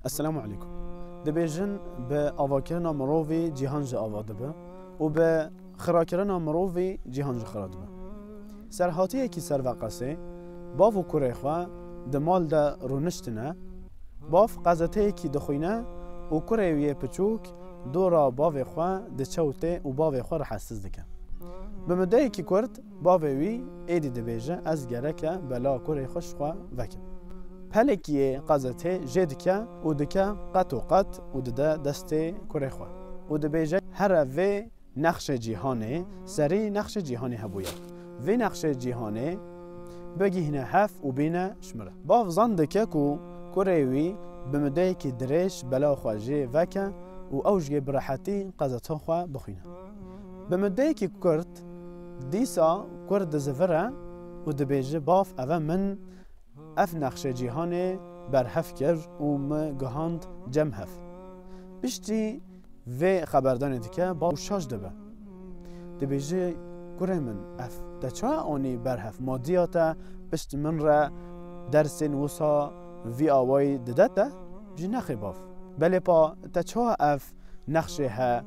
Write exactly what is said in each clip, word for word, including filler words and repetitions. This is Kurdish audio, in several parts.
Esselamu aleykum. Dibêjin, bi avakirina mirovî cîhan jî ava dibe û bi xirakirina mirovî cîhan jî xira dibe. Serhatiyekî serveqesê bav û kurê xwe di mal de rûniştine, bav qezeteyekî dixwîne û kurê wî yê piçûk dora bavê xwe diçe û tê û bavê xwe rihetsiz dike. Bi mudeyekî kurt bavê wî êdî dibêje, ez gereke bela kurê xwe ji xwe vekim. Pelekî yê qezetê jê dike û dike qet û qet û dide destê kurê xwe û dibêje, here vê nexşê cîhanê, serî nexşê cîhanê hebûye. Vê nexşê cîhanê bigihîne hev û bîne ji min re. Bav zan dike ku kurê wî bi mudeyekî dirêj bela xwe jê veke û ew jê bi rehetî qezeta xwe bixwîne. Bi mudeyekî kurt dîsa kur dizivire û dibêje, bav, eve min ev nexşê cîhanê berhev kir û min gihand cem hev. Piştî vê xeberdanê dike, bav şaş dibe. Dibêje, kurê min, ev te çawa anî berhev? Madiya te pişt min re dersên wisa vî awayî dide te? Jî nexê bav. Belê pa te çawa ev nexşê he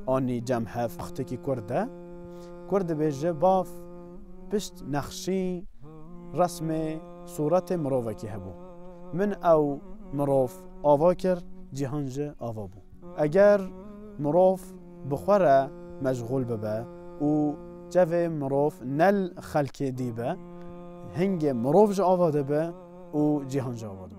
anî cem hev wextekî kur de? Kur dibêje, bav, pişt nexşî, resmê, sûretê mirovekî hebû. Min ew mirov ava kir, cîhan jî ava bû. Eger mirov bi xwe re meşxûl bibe û çavê mirov ne li xelkê dî be, hingê mirov jî ava dibe û cîhan jî ava dibe.